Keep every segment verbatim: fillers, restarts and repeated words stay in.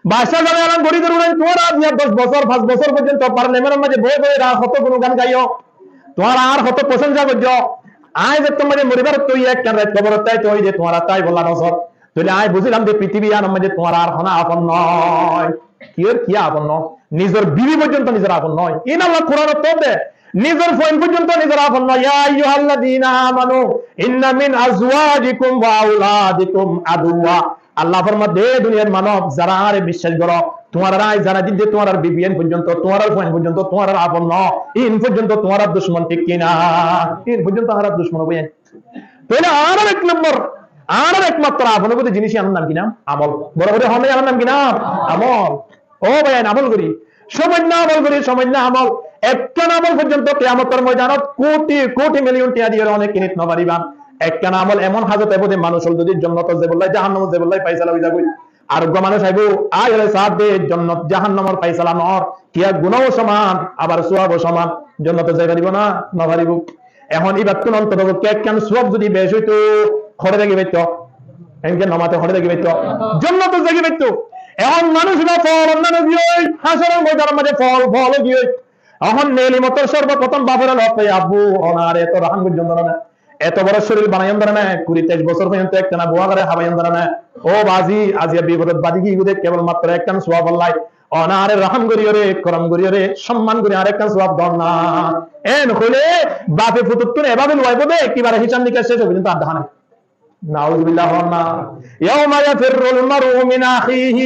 Baccá sabe elan gorí diyé, tuáñra aijja doc bosór, fañs bosór foijjonto parliamentor maze boi boi añár hoto gunugán gaiyó, tuáñra añár hoto prosonsa goijjó. Añí zettót maze moribar, tui ekkán rait koborot táito óiye de, tuáñra táibolla no só. Tóile añí buzílam de fitibí yíanor maze tuáñra ar hono afon no. Kiyór ki afon no? Nizor bibi foijjonto nizor afon no. Ín Allah Kuranot hoó de, nizor fuain foijjonto nizor afon no. يا أيها الذين آمنوا إن من أزواجكم وأولادكم عدوا. Allah formar de, "Duniyar manob, zará añáre biccác goró, tuáñrare añí zanai dí de, tuáñrar bibi ain foijjonto, tuáñrar fuain foijjonto tuáñrar afon no, ín foijjonto tuáñrar ducmon, thík ki na? Ín foijjonto añárar ducmon óibo ín." Tóile añárar ek nombor, añárar ekmatro afon óibo de jinis, yíanor nam ki nam? Amol. Boro gorí hoó na, yíanor nam ki nam? Amol. Ó bái, ain amol gorí. Samanno amol gorí, samanno amol. Ekkán amol foijjonto kiyamotor moidanot koti koti miliyun tiañ diyóre ónek kinit no fariba. Ekkán amol emon házot aibo de manúic ól zodi jonnotot zaibolla, jahannamot zaibolla faisala ói zagói, ar uggwá manúic aibo, aiyóre saá de jonnot jahannamor faisala no ór, kiyá gunáo soman, abar suwabo soman, jonnotot zai faribo na? No faribo. Ehón íbattún ontoto fokke ekkán suwab zodi bec óito, hoçé zai faittó? Enke no mate, hoçé zai faittó? Jonnotot zai faittó. Ehón manúic íba fool onnán ói giyói, hácoror moidanor maze fool fool ói giyói. Ehón neli motor sorboprotom bafore loi fai, "Abbu, onare eto rahám goijjón dóre na, eto boro córil banaiyón dóre na, kuri teic bosór foijjonto ekkena bou agare hábaiyón dóre na. Ó bazi, aijja bifodot bazi giyói de, kebol matro ekkán suwab olla. Onare rahám goríyore, korom goríyore, somman gorí añáre ekkán suwab don na." En hoile bafe futottún ebabe luwaibo de, ekebare hísab nikás céc óibo, kintu ar dahá nai. Nauzubillah. يوم يفر المرء من أخيه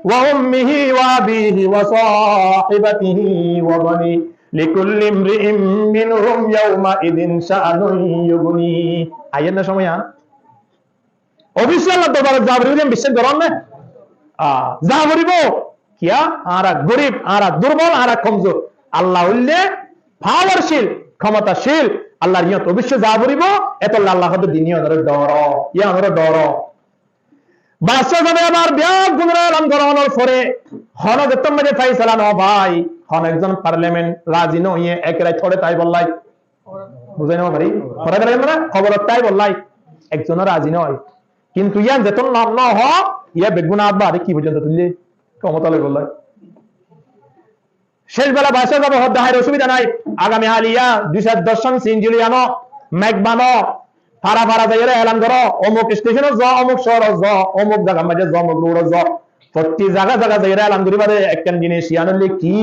وأمه وأبيه وصاحبته وبنيه لكل امرئ منهم يومئذ شأن يغنيه. Aiyér na somoi, há? Oboicce Allar dorbarot za foribo de biccác goron na? Ah, za foribo. Kiyá? Añára gorib, añára durbol, añára komzur. Allah óilde powerful, komotacil. Allar yíñot oboicce za foribo, etolla Allah hoó de din yíanore dóro, yíanore dóro. Baccá sabe abar biyaggúnore elan gorónor fore, hono zettót maze faisala no fai, hono ekzon parliament razi no óiye, ek rait hoçé táibolla. Buzái no fari? Hoçé táibolla? Koborot táibolla. Ekzono razi no ói. Kintu yían zettót no, no hoó, yá beggún abar ki foijjonto tuille? Kemota loibolla. Céc bela baccá sabe hoó de, "Háir, osubida nai. Agami haliya dui sair doccán sinji loi ano, mek bano, fara fara zaiyóre elan goró, omuk stecónot zo, omuk cóorot zo, omuk zagar maze zo, omuk ruçot zo." Fottí zaga zaga zaiyóre elan goríba de ekkán jinis, yían óile ki?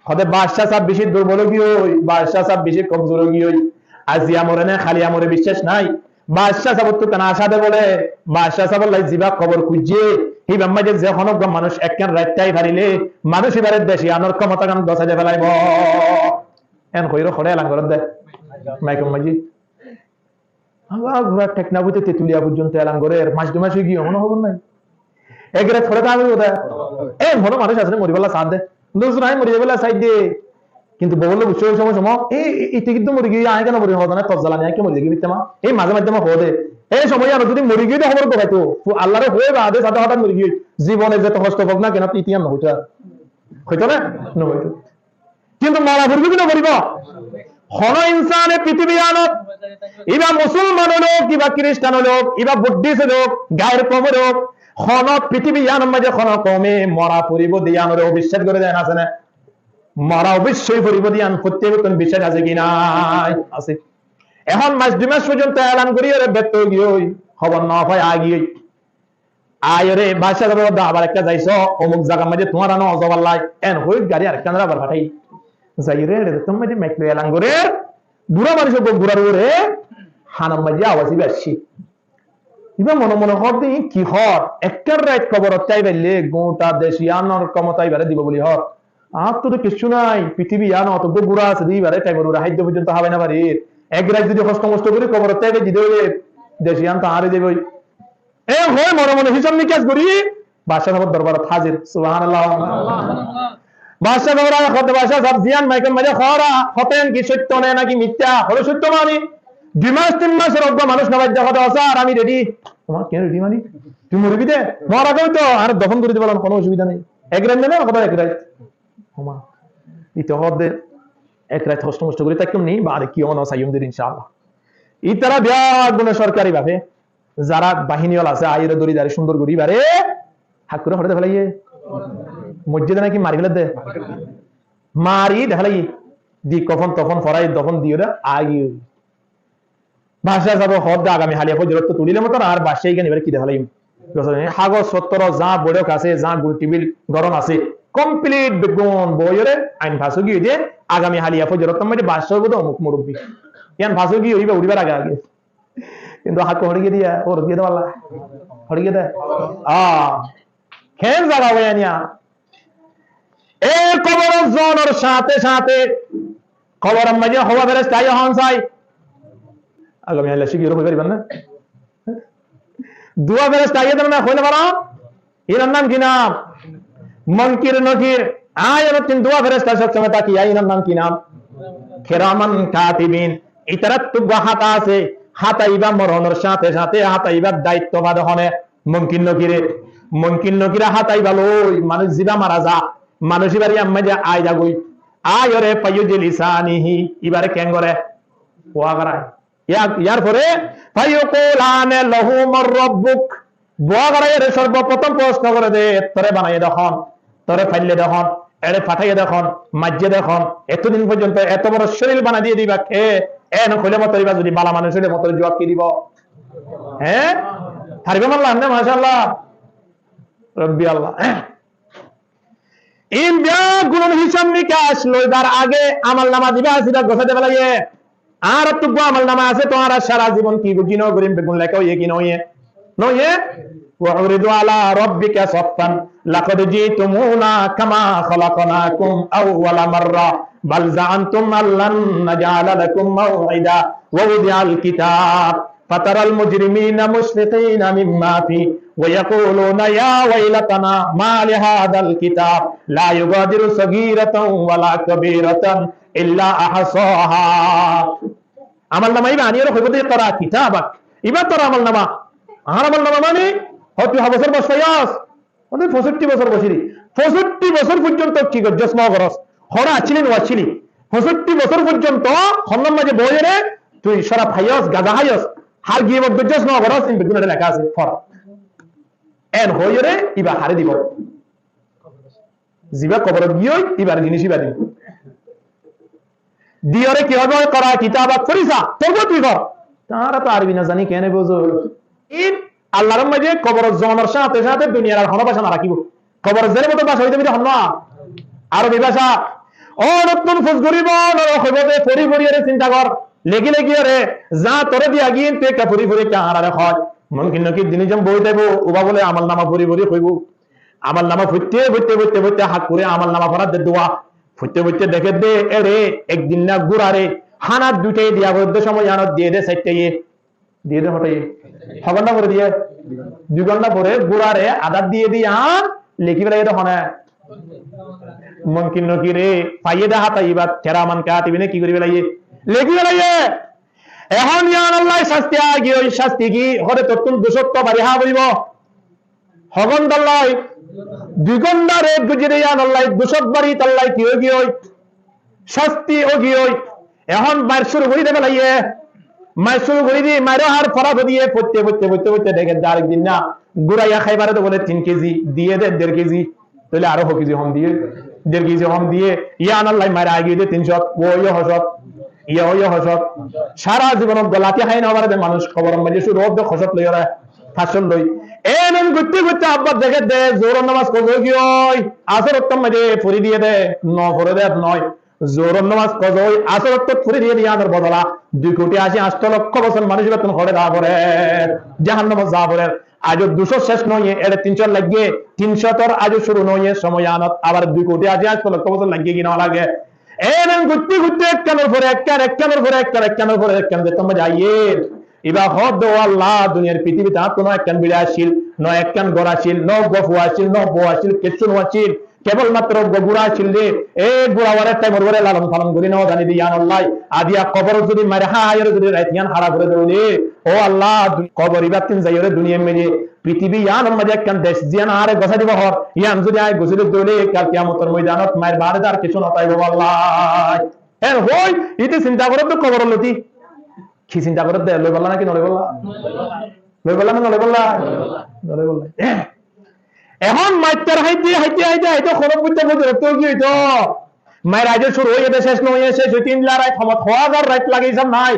Hoó de baccá sabe beci durbol ói giyói, baccá sabe beci komzur ói giyói. Aijja more né, háli more biccác nai. Baccá sabottú kená acá de bóle, baccá sabor lai zibá kobor kuijjé, híbar maze ze honó uggwá manúic ekkán rait tái farile, manúic íbare dec yíanor kemotagan gosái de félaibo. En hoiyóre hoçé elan gorér de? Maikor maze. Abar gura Teknafu tói Tetuliya foijjonto elan gorér, mac dui mac ói giyói, honó hóbor nai. Ek rait fore táibo de. En honó manúic asé né moribálla saá de. Dusra añí mori zaibálla saá de. Kintu bou lla buzzó, ei somoi somoi, "E, e, e, ite kintu mori giyói, añí kiyá no mori?" Hoó de na, "Tor zalani añí kiyá mori zaigói, bitte ma." Ei maze maze ma hoó de. Ei somoi yíanot zodi mori giyói de hóbor gom faito, fu-, Allaré hoói baade sáte hotát mori giyói. Zibone zeto hosto fouk na kiyá, ite yían no hoito ar. Hoito na? No hoito. Kintu mora foribo ki no foribo? Hono insane fitibí yíanot, iba musolman óilok, iba kiristan óilok, iba buddhist óilok, gair koum óilok, hono fitibí yíanor maze hono koume mora foribo de yíanore obiccác gore de yían asé né? Mora oboicce foribo de yían fottí beggún biccác asé ki nai? Asé. Ehón mac dui mac foijjonto elan goríyore bertó ói giyói, hóbor no fai, aigiyói. Aiyóre baccá sabe hoó de, "Abar ekká zaisó, omuk zagar maze tuáñra no zoballai." En hoi gari arekkánore abar fathai. Zaiyóre ere zettót maze maik loi elan gorér, gura manúic uggwá gurar uore hanor maze awaz iba aiccé. Iba mone mone hoór de, "Iín ki hoór? Ekkán rait koborot tái faille gota dec yíanor kemota ibare dibo buli hoór. Añáttu to kiccú nai, fitibí yíanot otó gura asé de, ibare taimor uore háiddo foijjonto hábai no farir. Ek rait zodi hosto mosto gorí koborot tái fai dite óile, dec yían to añáre diboi." E hoi mone mone hísab nikás gorí baccá sabor dorbarot házir. Subhanallah. Baccá sabore hoó de, "Baccá sab, ziyán maikor maze hoór, hotá yían ki sóitto né naki mittá?" Hoó de, "Sóitto mani?" Dui mac tin macor uggwá manúic no faidde hoó de, "Ó sar, ami redi." "Tuáñr kiyá redi mani? Tui moribi de?" "Mora goi to, añáre dofon gorí dibolla hono osubida nai." Ek rait né, hoó de ek rait. Ó ma, ite hoó de ek rait hosto mosto gorí táikkum ni, baade ki óno saiyum de, inshaAllah. Ítara beggúne sorkari bafe, zara bahini ól asé, aiyóre dóri dóri cúndor gorí ibare hák gorí hoçé de félaiye? Moijjé de náki mari félaiyé de? Mari de félaiyé. Di kofon tofon forai, dofon diyóre aigiyói. Baccá sábe hoódde agami haliya foijjorottú tulíle motor ar baccá igan ibáre ki de félaiyum? Hagos fottor zaá boiçók asé, zaá gul tibil gorón asé, komplít beggún boiyóre ain fas óigiyoi de, agami haliya foijjorottór maze baccá óibo de omuk murubbi. Iyan fas óigiyoi, ibá uçíbar age age. Kintu hákko hoçé giyé de, ó hoçé giyé de balla. Hoçé giyé de. Ah. Keén zaga óiya niya? E koborot zonor sáte sáte koboror maze hoiba feresta aiyé hon sai. Agami haliya cíki hoibar iban na. Duwa feresta aiyé de na, hoile faro? Inar nam ki nam? Munkir Nokir. Aiyóre tin duwa feresta sob somoi táke, inar nam ki nam? Kiraman Katibin. Itarattu uggwá háta asé, háta ibá moronor sáte sáte háta ibár daitto fade hone? Munkir Nokire. Munkir Nokire háta ibá loi manúic zibá mara za, manúic ibár yar maze aidagoi. Aiyóre fayujlisanihi, ibáre keén gore? Bowa gorai. Yar, yar fore, fayukulani lahu man rabbuk. Bowa gorai ere sorboprotom fosno gore de, tore banaiyé de hon, tore faille de hon, ere fataiye de hon, maijje de hon, etodin foijjonto eto boro córil banai diye de ibá ke? En hoile motor ibá zodi bala manúic óile motor juwab ki dibo? Hé? Faribo malla ne, macallah. Rabbi Allah. In beggúnor hísab nikac loibar age amolnama zibá asé ibá gosái de félaiye. Añárattú uggwá amolnama asé, tuáñra sára zibon ki goijjó no goijjó beggún leká óiye ki no óiye? No óiye? وعرضوا على ربك صفا لقد جئتمونا كما خلقناكم أول مرة بل زعمتم أن لن نجعل لكم موعدا ووضع الكتاب فترى المجرمين مشفقين مما فيه ويقولون يا ويلتنا ما لهذا الكتاب لا يغادر صغيرة ولا كبيرة إلا أحصاها. Amolnama ibá aniyóre hoibo de, اقرأ كتابك. Ibá tor amolnama. Añár amolnama mani, hoó tui ho bosór boc faiyós? Mane fosoitti bosór bosíli. Fosoitti bosór foijjonto ki goijjós no gorós? Hoçé accíli no accíli? Fosoitti bosór foijjonto honnor maze boiyóre tui corab háiyos, gaza háiyos, har gibot goijjós no gorós, in beggún ore leká asé, fora. En hoiyóre ibá hare dibo. Zibá koborot giyói, ibár jinis ibá dibo. Diyóre ki hoibo? اقرأ كتابك, fori sa, tor boi tui gor. Tuáñra to Arobi no zani, kene buzó? In Allar maze koborot zonor sáte sáte duniyar ar hono báca no rakibo. Koborot zere moto báca óibo de honno Arobi báca. Ó nottun fus goribo, nore hoibo de fori fori ere sinta gor. Legi legi ere, za tore diya giyé, tui ekka fori fori ekka añárare hoy. Munkir Nokir din zon boi táibo, uba bole amolnama fori fori hoibo. Amolnama foitte, foitte, foitte, foitte, hak gori amolnama forar de duwa. Foitte, foitte deké de, ere, ek din na gurare, hána duita diya forer de, somoi iyanot diye de, saitta ye. Diye de, hotta ye. Ho gonta fore diye? Dui gonta fore gurare adat diye de, iyan leki félaiye de hone? Munkir Nokire, faiye de háta ibát, kiraman katibine ki gori félaiye? Leki félaiye. Ehón iyan Allah casti aigiyói, casti ki? Hoó de tottún ducót to bari há foribo. Ho gonta loi? Dui gonta rot guzori de iyan Allah, ducót bari tallai ki óigiyói? Casti óigiyói. Ehón mair cúru gori de félaiye. Mair cúru gori di, mairo har fora fodiye, foitte, foitte, foitte, foitte, deké de arek din na. Guraiya háibar de bole tin kezi, diye de der kezi. Tóile aró ho kezi hom diye, der kezi hom diye, iyan Allah mair aigiyói de tin cót, uo óiye ho cót, iye óiye ho cót. Sára zibonot gola lati hái no fare de manúc koboror maze cúru ór de ho cót loi, ore fañs cót loi. En en goitte goitte abbar deké de, zohoror nomaz koza óigiyói, asor ottót maze fori diye de, no fore de no. Zohoror nomaz koza ói, asor ottót fori diye de, iyanor bodola dui koti aci añcto lokko bosór manúc ibattún hoçé da forer, jahannamot za forer. Aijjó ducót céc no óiye, ere tin cót lagge, tin cótor aijjó cúru no óiye, somoi iyanot abar dui koti aci añcto lokko bosór lagge ki no lage? En en goitte goitte ekkanor fore ekkan, ekkanor fore ekkan, ekkanor fore ekkan, zettót maze aiyer. Iba hoó de, ó Allah, duniyar pitibit añáttu no ekkan biri accíl, no ekkan gór accíl, no uggwá fua accíl, no bou accíl, kessú no accíl. Kebol matro uggwá gura accíl de, e gura ware taimor uore lalon palon gori no zani de, iyan Allah. Adiya koborot zodi mair hái, aiyóre zodi rait iyan hára gori de óile, ó Allah, kobor ibattún zaiyóre duniyar maze, pitibi iyanor maze ekkan dec ziyan añáre gosai diba hoór, iyan zodi añí gosai de óile, kal kiyamotor moidanot mair baade ar kessú no táibo, Allah. En hoi, ite sinta goró de koboror loti. Ki sinta goró de, loi balla naki no loi balla? Loi balla na no loi balla? No loi balla. Eh. Ehón maittar háite, háite, háite, háite, honó buitta fozorottú ói giyói to. Mair aijjó cúru óiye de céc no óiye, céc óite endilla rait, homot hoó házar rait lage, hísab nai.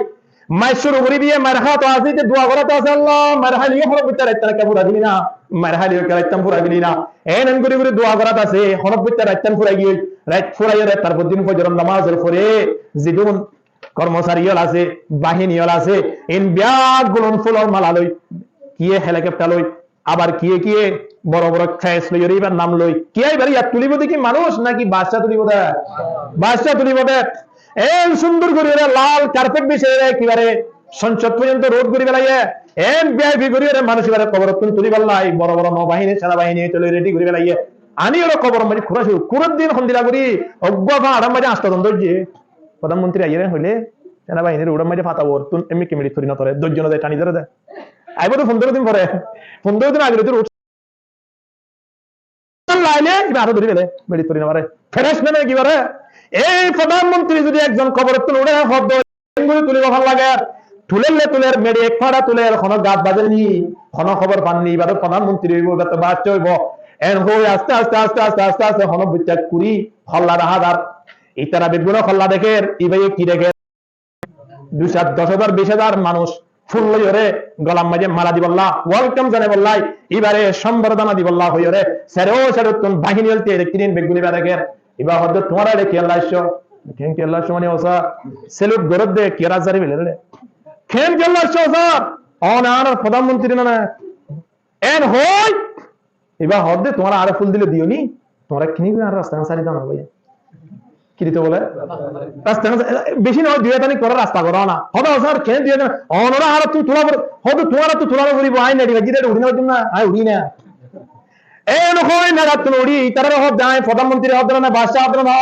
Mair cúru gorí diye, mair háto asé, ite dua gorát asé, Allah, mair háile honó buitta raittán ekká furai feli na, mair háile ekká raittán furai feli na. En en gorí gorí dua gorát asé, honó buitta raittán furai giyói, rait furai ore, tarfor din fozoror nomazor fore, zedún kormosari ól asé, bahini ól asé, in beggún fulor mala loi, kiyé helikoptar loi, abar kiyé kiyé boro boro khes loi, ibar nam loi. Kiyé ibar yat tulibo de ki manúc naki baccá tulibo de? Baccá tulibo de. En cúndor gorí ore lal karpet biçai ore ekebare Sonsod foijjonto rod gorí felaiye. En VIP gorí ore manúc ibare koborottún tuli félai, boro boro nobahinir senabahini ítara loi redi gorí felaiye. Ani ore koboror maze kura cúru, kurar din hondilla gorí, uggwá fañçar maze añcto zon dóijje. Prodán montri aiyére hoile, senabahinir uçar maze fata uottún, emni ki meçi turi no tore, doijjon zai tani dóre de. Aibo de fundoro din fore, fundoro din age de uçse. Laile, iba aró dóri fele, meçi turi no fare. Feres nane ki fare? Ei prodán montri zodi ekzon koborottún uçe, hoó de, enguri tulibo fán lager. Tulerle tuler, meçi ek fañça tuler, hono gat bazer ni, hono hóbor fan ni, iba to prodán montri óibo, iba to baccá óibo. En hoi aste aste, aste aste, aste aste, hono buitta kuri, holla dahá zar. Itara beggúne holla deker, ibaye ki deker? Dui sat, doc házar, bic házar manúc ful loi ore, golar maze mala dibolla, welcome zanaibolla, ibare sombordona dibolla hoi ore, sero serottún bahini ól tiyari goijjé, beggúne iba deker. Iba hoó de, tuáñra ere kiyólla aicco? Ken kiyólla aicco mane, o sar, salute gorer de, kiyólla zari fele re? Ken kiyólla aicco, o sar? Ó na, añárar prodán montri na, na. En hoi, iba hoó de, tuáñra añáre ful dile diyo ni, tuáñra kini gorí añárar rasta gán sári do na bái. Ki dito bole? Rasta gán sa-, beci no, dui tani goró, rasta goró na. Hoó de, o sar, ken dui tani? Onora añárattú tula fori-, hoó de, tuáñrattú tula no foribo, añí neçi baijji de uçí no faijjum na, añí uçí na. En hoi neçattú uçí, itarare hoó de, añí prodán montri hoó de na, baccá hoó de na,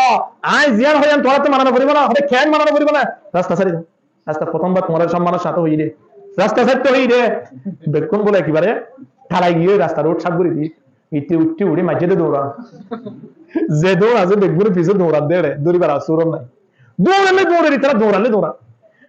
añí ziyán hoi yián tuáñrattú mana no foribo na, hoó de, ken mana no foribo na? Rasta sári do. Aijja fottóm bar tuáñra sommanor sáte hoiyí de. Rasta sári do hoiyí de. Beggún bole ekebare tarai giyé rasta rod saf gorí diyé. Ite uçí uçí maijjé de doura. Ze doura ze beggúne fisé doura de re. Dóribar ar surot nai. Douraile doura, itara douraile doura.